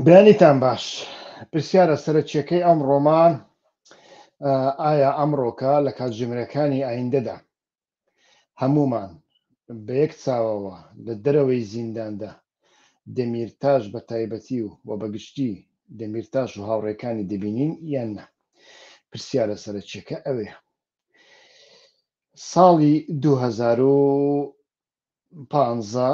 بەیانیتان باش. پرسیارە سەرەکیەکەی ئەمڕۆمان ئایا ئەمڕۆکە لە کاتژمێرەکانی ئایندەدا هەموومان بە یەک چاوەوە لە دەرەوەی زینداندا دەمیرتاش بە تایبەتی و و بە گشتی دەمیرتاش و هاوڕێکانی دەبینین یان نا؟ پرسیارە سەرەکیەکە ئەوەیە. ساڵی 2015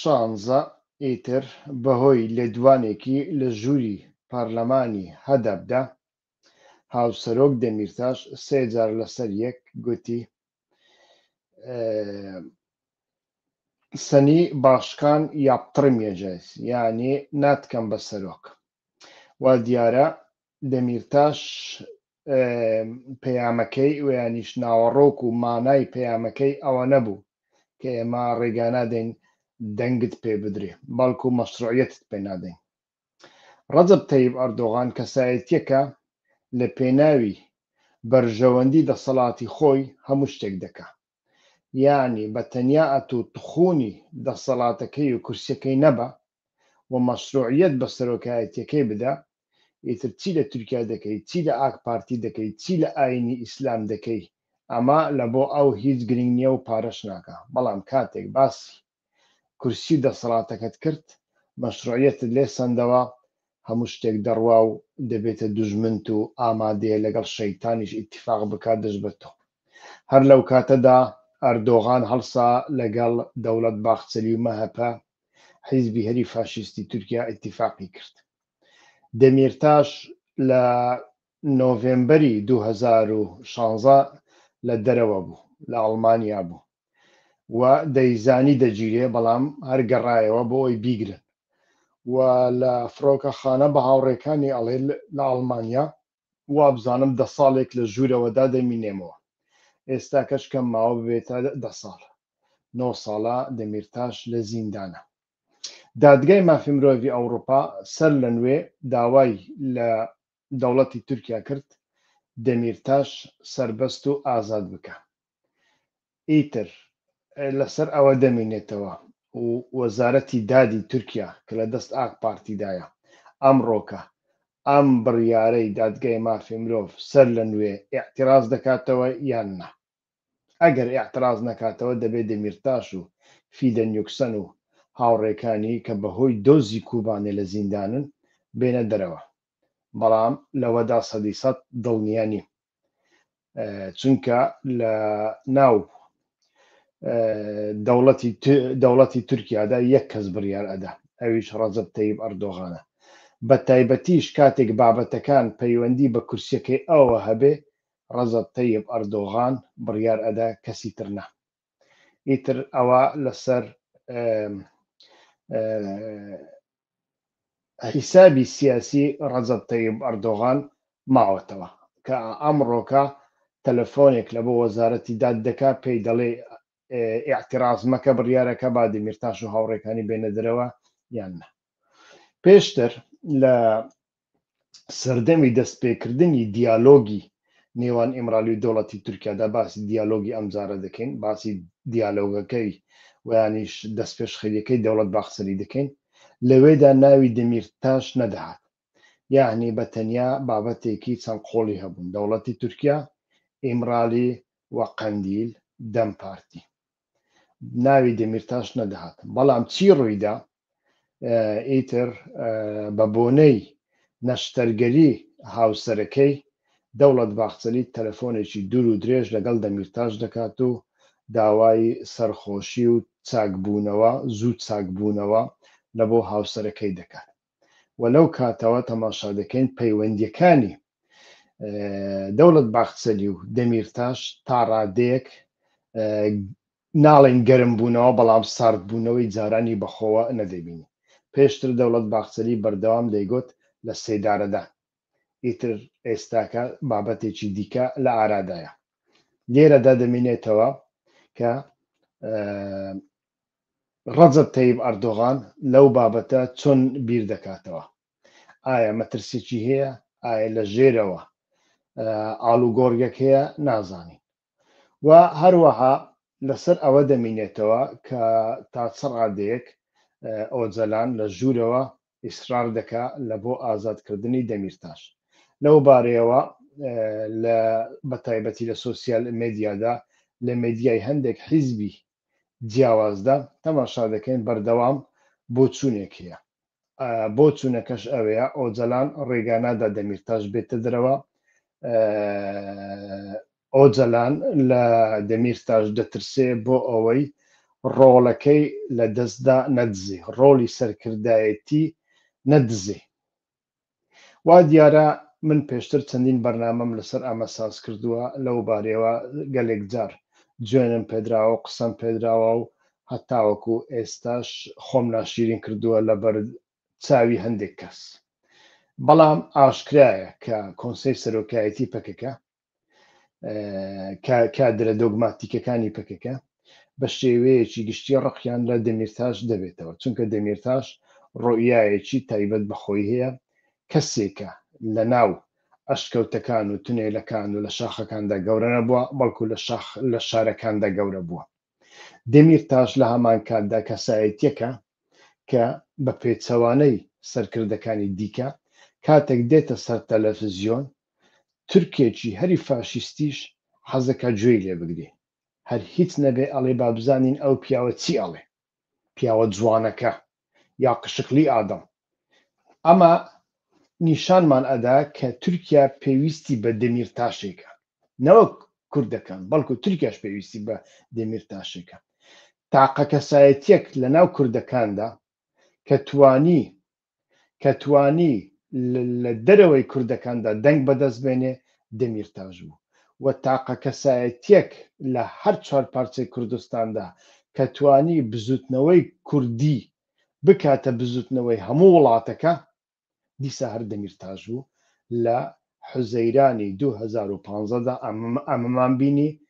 شانزە ئیتر بەهۆی لێدوانێکی لە ژووری پارلەمانی هەدەپدا هاوسەرۆک دەمیرتاش سێ جار لەسەر یەک گوتی سەنی باشکان یاپتڕمیەجایز یانی ناتکەم بە سەرۆک. وا دیارە دەمیرتاش پەیامەکەی ویانیش ناوەڕۆک و مانای پەیامەکەی ئەوە نەبوو کە ئێمە ڕێگا نادەین دەنگت پێ بدرێ بەڵکو مەشروعیەتت پێ نادەین. ڕەجەب تەیب ئەردۆغان کەسایەتیەکە لە پێناوی بەرژەوەندی دەسەڵاتی خۆی هەموو شتێک دەکا. یانی بە تەنیا ئەتوو تخونی دەسەڵاتەکەی و کورسیەکەی نەبە و مەشروعیەت بە سەرۆکایەتیەکەی بدە ئیتر چی لە تورکیا دەکەی چی لە ئاک پارتی دەکەی چی لە ئاینی ئیسلام دەکەی ئەمە لە بۆ ئەو هیچ گرنگ نیە و پارەش ناکا بەڵام کاتێک باسی کورسی و دەسەڵاتەکەت کرد مەشروعیەتت لێ سەندەوە هەموو شتێک دەڕوا و دەبێتە دوژمنت و ئامادەیە لەگەڵ شەیتانیش ئیتیفاق بکات دژ بە تۆ. هەر لەو کاتەدا ئەردۆغان هەڵسا لەگەڵ دەوڵەت باخچەلی و مەهەپە حیزبی هەری فاشیستی تورکیا ئیتیفاقی کرد. دەمیرتاش لە نۆڤێمبەری 2016 لە دەرەوە بوو، لە ئەڵمانیا بوو و دەیزانی دەگیرێ، بەڵام هەر گەڕایەوە بۆ ئەوی بیگرن و لە فڕۆکەخانە بە هاوڕێکانی ئەڵێ لە ئەڵمانیا وابزانم دە ساڵێک لە ژوورەوەدا دەمینێمەوە، ئێستاکەش کەم ماوە ببێتە دە ساڵ. نۆ ساڵە دەمیرتاش لە زیندانە. دادگای مافی مرۆڤی ئەوڕوپا سەر لە نوێ داوای لە دەوڵەتی تورکیا کرد دەمیرتاش سەربەست و ئازاد بکا. ئیتر لەسەر ئەوە دەمینێتەوە و وەزارەتی دادی تورکیا کە لە دەست ئاک پارتیدایە ئەمڕۆکە ئەم بڕیارەی دادگای مافی مرۆڤ سەر لە نوێ ئیعتراز دەکاتەوە یان نا؟ ئەگەر ئیعتراز نەکاتەوە دەبێ دەمیرتاش و فیدەن یوکسەن و هاوڕێکانی کە بەهۆی دۆزی کوبانێ لە زیندانن بێنە دەرەوە. بەڵام لەوەدا سەدی سەد دڵنیا نیم. چونکە لە ناو دەوڵەتی دەوڵەتی تورکیادا یەک کەس بڕیار ئەدا ئەویش ڕەجەب تەیب ئەردۆغانە بە تایبەتیش کاتێک بابەتەکان پەیوەندی بە کورسیەکەی ئەوە هەبێ ڕەجەب تەیب ئەردۆغان بڕیار ئەدا کەسی تر نا ئیتر ئەوە لەسەر حیسابی سیاسی ڕەجەب تەیب ئەردۆغان ماوەتەوە کە ئەمڕۆکە تەلەفۆنێک لە بۆ وەزارەتی داد دەکا پێی دەڵێ ئیعتراز مەکە بڕیارەکە با دەمیرتاش و هاوڕێکانی بێنە دەرەوە یان نا. پێشتر لە سەردەمی دەستپێکردنی دیالۆگی نێوان ئیمرالی و دەوڵەتی تورکیادا باسی دیالۆگی ئەمجارە دەکەین، باسی دیالۆگەکەی ویانیش دەستپێشخەریەکەی دەوڵەت باخچەلی دەکەین، لەوێدا ناوی دەمیرتاش نەدەهات. یەعنی بە تەنیا بابەتێکی چەند قۆڵی هەبوون، دەوڵەتی تورکیا، ئیمرالی و قەندیل، دەم پارتی. ناوی دەمیرتاش نەدەهات. بەڵام چی ڕوویدا؟ ئیتر بە بۆنەی نەشتەرگەری هاوسەرەکەی، دەوڵەت باخچەلی تەلەفۆنێکی دوور و درێژ لەگەڵ دەمیرتاش دەکات و داوای سەرخۆشی و چاکبوونەوە، زوو چاکبوونەوە لە بۆ هاوسەرەکەی دەکات و لەو کاتەوە تەماشا دەکەین پەیوەندییەکانی دەوڵەت باخچەلی و دەمیرتاش تا ڕادەیەک ناڵێین گەرم بوونەوە بەڵام سارد بوونەوەی جارانی بەخۆوە نەدەبینی. پێشتر دەوڵەت باخچەلی بەردەوام دەیگۆت لە سێدارەدان. ئیتر ئێستاکە بابەتێکی دیکە لە ئارادایە. لێرەدا دەمینێتەوە کە ڕەجەب تەیب ئەردۆغان لەو بابەتە چۆن بیر دەکاتەوە؟ ئایا مەترسیی هەیە؟ ئایا لە ژێرەوە ئاڵوگۆڕیەک هەیە؟ نازانین. و هەروەها لەسەر ئەوە دەمینێتەوە کە تا چ ڕادەیەک ئۆجەلان لە ژوورەوە ئیسرار دەکا لە بۆ ئازادکردنی دەمیرتاش. لەو بارەیەوە لە بە تایبەتی لە سۆسیال مێدیادا لە مێدیای هەندێک حیزبی جیاوازدا تەماشا دەکەین بەردەوام بۆچوونێک هەیە. بۆچوونەکەش ئەوەیە ئۆجەلان ڕێگا نادا دەمیرتاش بێتە دەرەوە، ئۆجەلان لە دەمیرتاش دەترسێ بۆ ئەوەی ڕۆڵەکەی لە دەستدا نەدزێ، ڕۆڵی سەرکردایەتی نەدزێ. وا دیارە من پێشتر چەندین بەرنامەم لەسەر ئەمە ساز کردووە، لەو بارەیەوە گەلێک جار جوێنم پێدراوە و قسەم پێدراوە و هەتاوەکو ئێستاش خۆم ناشیرین کردووە لەبەر چاوی هەندێک کەس. بەڵام ئاشکرایە کە کۆنسەی سەرۆکایەتی پەکەکە کادرە دۆگماتیکەکانی پەکەکە بە شێوەیەکی گشتی ڕقیان لە دەمیرتاش دەبێتەوە، چونکە دەمیرتاش ڕۆیایەکی تایبەت بە خۆی هەیە، کەسێکە لە ناو ئەشکەوتەکان و تونێلەکان و لە شاخەکاندا گەورە نەبووە، بەڵکو لە شاخ لە شارەکاندا گەورە بووە. دەمیرتاش لە هەمان کاتدا کەسایەتیەکە کە بە پێچەوانەی سەرکردەکانی دیکە کاتێک دێتە سەر تەلەفزیۆن تورکێکی هەری فاشیستیش حەزەکا گوێی لێ بگرێ هەر هیچ نەبێ ئەڵێ با بزانین ئەو پیاوە چی ئەڵێ پیاوە جوانەکە یا قشقلی ئادەم ئەمە نیشانمان ئەدا کە تورکیا پێویستی بە دەمیرتاشێکە نەوەک کوردەکان بەڵکو تورکیاش پێویستی بە دەمیرتاشێکە تاقە کەسایەتیەک لە ناو کوردەکاندا کە توانی کە توانی لە دەرەوەی کوردەکاندا دەنگ بەدەست بێنێ دەمیرتاش بوو و تاقە کەسایەتیەک لە هەر چوار پارچەی کوردستاندا کە توانی بزوتنەوەی کوردی بکاتە بزوتنەوەی هەموو وڵاتەکە دیسا هەر دەمیرتاش بوو. لە حوزەیرانی 2015 دا ئەمەمان بینی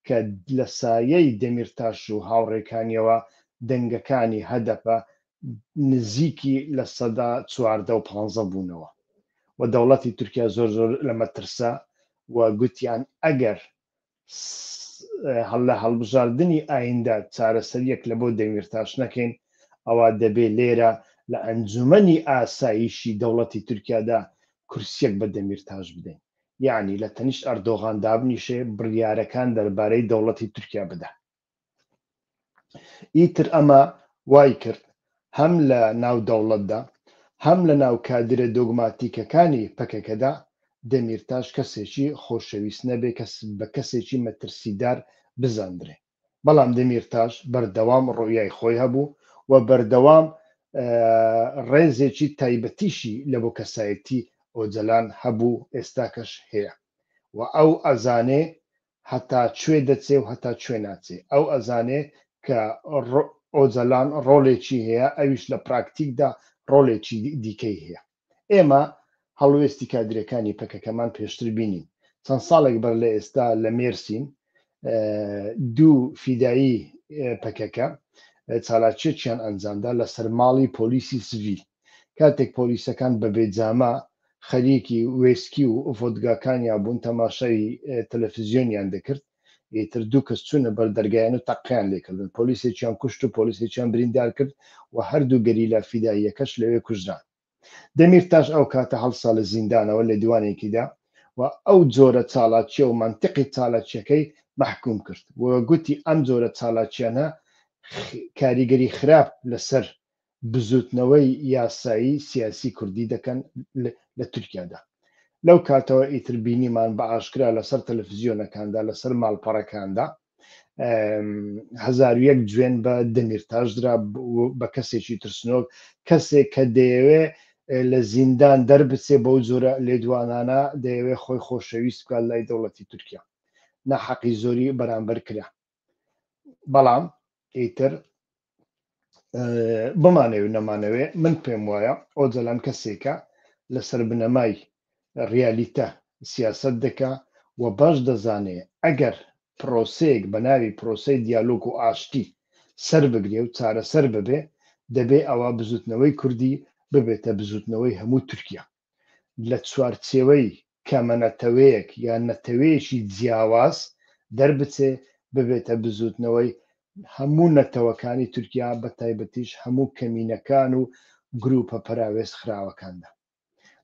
کە لە سایەی دەمیرتاش و هاوڕێکانیەوە دەنگەکانی هەدەپە نزیکی 14% و 15 بوونەوە و دەوڵەتی تورکیا زۆر زۆر لەمە ترسا و گوتیان ئەگەر لە هەڵبژاردنی ئایندە چارەسەریەک لە بۆ دەمیرتاش نەکەین ئەوا دەبێ لێرە لە ئەنجومەنی ئاسایشی دەوڵەتی تورکیادا کورسیەک بە دەمیرتاش بدەین یەعنی لە تەنیشت ئەردۆغان دابنیشێ بڕیارەکان دەربارەی دەوڵەتی تورکیا بدا. ئیتر ئەمە وای کرد هەم لە ناو دەوڵەتدا هەم لە ناو کادرە دۆگماتیکەکانی پەکەکەدا دەمیرتاش کەسێکی خۆشەویست نەبێ کەس بە کەسێکی مەترسیدار بزاندرێ. بەڵام دەمیرتاش بەردەوام ڕوئیای خۆی هەبوو و بەردەوام ڕێزێکی تایبەتیشی لە بۆ کەسایەتی ئۆجەلان هەبوو ئێستاکەش هەیە و ئەو ئەزانێ هەتا کوێ دەچێ و هەتا کوێ ناچێ. ئەو ئەزانێ کە ئۆجەلان ڕۆڵێکی هەیە، ئەویش لە پراکتیکدا ڕۆڵێکی دیکەی هەیە. ئێمە هەڵوێستی کادرەکانی پەکەکەمان پێشتر بینین. چەند ساڵێک بەر لە ئێستا لە مێرسین دوو فیدایی پەکەکە چالاکیەکیان ئەنجامدا لەسەر ماڵی پۆلیسی سڤیل. کاتێک پۆلیسەکان بە بێجامە خەریکی وێسکی و ڤۆدگاکانیان بوون تەماشای تەلەفزیۆنیان دەکرد، ئیتر دوو کەس چوونە بەر دەرگایان و تەقەیان لێکردن، پۆلیسێکیان کوشت و پۆلیسێکیان بریندار کرد و هەردوو گەریلا فیداییەکەش لەوێ کوژران. دەمیرتاش ئەو کاتە هەڵسا لە زیندانەوە لێدوانێکی دا و ئەو جۆرە چالاکیە و مەنتقی چالاکیەکەی مەحکوم کرد و گوتی ئەم جۆرە چالاکیانە کاریگەری خراپ لەسەر بزوتنەوەی یاسایی سیاسی کوردی دەکەن لە تورکیادا. لەو کاتەوە ئیتر بینیمان بە ئاشکرا لەسەر تەلەفزیۆنەکاندا لەسەر ماڵپەڕەکاندا 1001 جوێن بە دەمیرتاش درا بە کەسێکی ترسنۆک، کەسێک کە دەیەوێ لە زیندان دەربچێ بەو جۆرە لێدوانانە دەیەوێ خۆی خۆشەویست بکات لای دەوڵەتی تورکیا. ناحەقی زۆری بەرامبەر کرا. بەڵام ئیتر بمانەوێ و نەمانەوێ من پێم وایە ئۆجەلان کەسێکە لەسەر بنەمای ڕیالیتە سیاسەت دەکا و باش دەزانێ ئەگەر پرۆسەیەک بە ناوی پرۆسەی دیالۆگ و ئاشتی سەر بگرێ و چارەسەر ببێ دەبێ ئەوە بزوتنەوەی کوردی ببێتە بزوتنەوەی هەموو تورکیا لە چوارچێوەی کەمەنەتەوەیەک یان نەتەوەیەکی جیاواز دەربچێ ببێتە بزووتنەوەی هەموو نەتەوەکانی تورکیا بە تایبەتیش هەموو کەمینەکان و گروپە پەراوێز خراوەکاندا.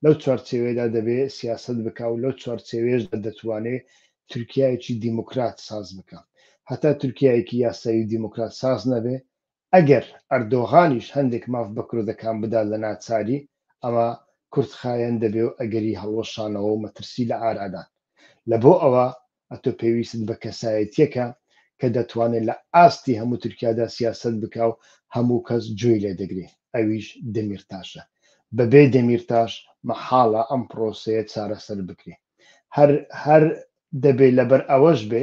لەو چوارچێوەیەدا دەبێ سیاسەت بکا و لەو چوارچێوەیەشدا دەتوانێ تورکیایەکی دیموکرات ساز بکا. هەتا تورکیایەکی یاسایی و دیموکرات ساز نەبێ، ئەگەر ئەردۆغانیش هەندێک ماف بە کوردەکان بدا لە ناچاری، ئەوا کورتخایەن دەبێ و ئەگەری هەڵوەشانەوە و مەترسی لە ئارادان. لە بۆ ئەوە ئەتۆ پێویستت بە کەسایەتیەکە کە دەتوانێ لە ئاستی هەموو تورکیادا سیاسەت بکا و هەموو کەس گوێی لێ دەگرێ ئەویش دەمیرتاشە. بە بێ دەمیرتاش مەحاڵە ئەم پرۆسەیە چارەسەر بکرێ. هەر هەر دەبێ لەبەر ئەوەش بێ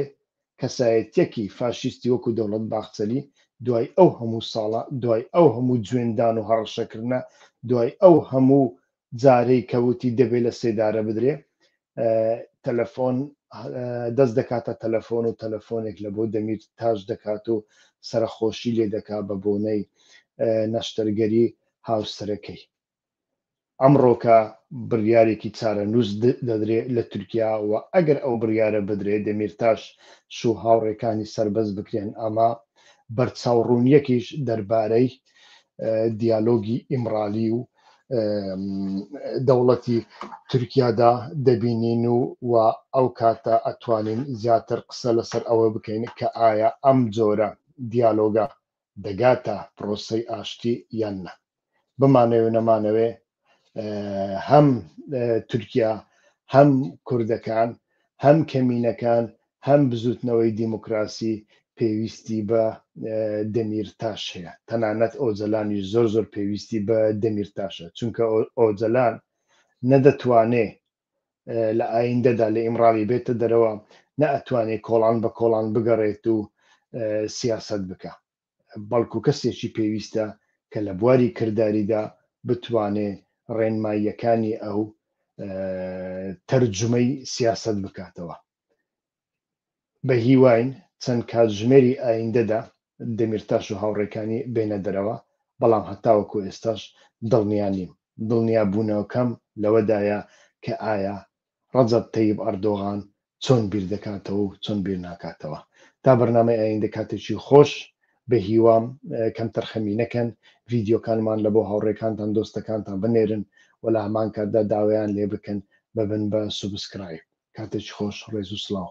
کەسایەتیەکی فاشیستی وەکو دەوڵەت باخچەلی دوای ئەو هەموو ساڵە، دوای ئەو هەموو جوێندان و هەڕەشەکردنە، دوای ئەو هەموو جارەی کە وتی دەبێ لە سێدارە بدرێ، تەلەفۆن دەست دەکاتە تەلەفۆن و تەلەفۆنێک لە بۆ دەمیر تاش دەکات و سەرەخۆشی لێ دەکا بە بۆنەی نەشتەرگەری هاوسەرەکەی. ئەمڕۆکە بڕیارێکی چارەنووس دەدرێ لە تورکیا و ئەگەر ئەو بڕیارە بدرێ دەمیرتاش و هاوڕێکانی سەربەست بکرێن ئەمە بەرچاوڕوونیەکیش دەربارەی دیالۆگی ئیمرالی و دەوڵەتی تورکیادا دەبینین و و ئەو کاتە ئەتوانین زیاتر قسە لەسەر ئەوە بکەین کە ئایا ئەم جۆرە دیالۆگە دەگاتە پرۆسەی ئاشتی یان نا. بمانەوێ و نەمانەوێ هەم تورکیا هەم کوردەکان هەم کەمینەکان هەم بزوتنەوەی دیموکراسی پێویستی بە دەمیرتاش هەیە تەنانەت ئۆجەلانیش زۆر زۆر پێویستی بە دەمیرتاشە چونکە ئۆجەلان نەدەتوانێ لە ئایندەدا لە ئیمرالی بێتە دەرەوە نە ئەتوانێ کۆڵان بە کۆڵان بگەڕێت و سیاسەت بکە بەڵکو کەسێکی پێویستە کە لە بواری کرداریدا بتوانێ ڕێنماییەکانی ئەو تەرجومەی سیاسەت بکاتەوە. بە هیواین چەند کاتژمێری ئایندەدا دەمیرتاش و هاوڕێکانی بێنە دەرەوە، بەڵام هەتاوەکو ئێستاش دڵنیا نیم. دڵنیابوونەوەکەم لەوەدایە کە ئایا ڕەجەب تەیب ئەردۆغان چۆن بیر دەکاتەوە و چۆن بیر ناکاتەوە. تا بەرنامەی ئایندە کاتێکی خۆش بە هیوام کەمتەرخەمی نەکەن ڤیدیۆکانمان لە بۆ هاوڕێکانتان دۆستەکانتان بنێرن و لە هەمان کاتدا داوایان لێ بکەن ببن بە subscribe. کاتێکی خۆش ڕێز و سڵاو.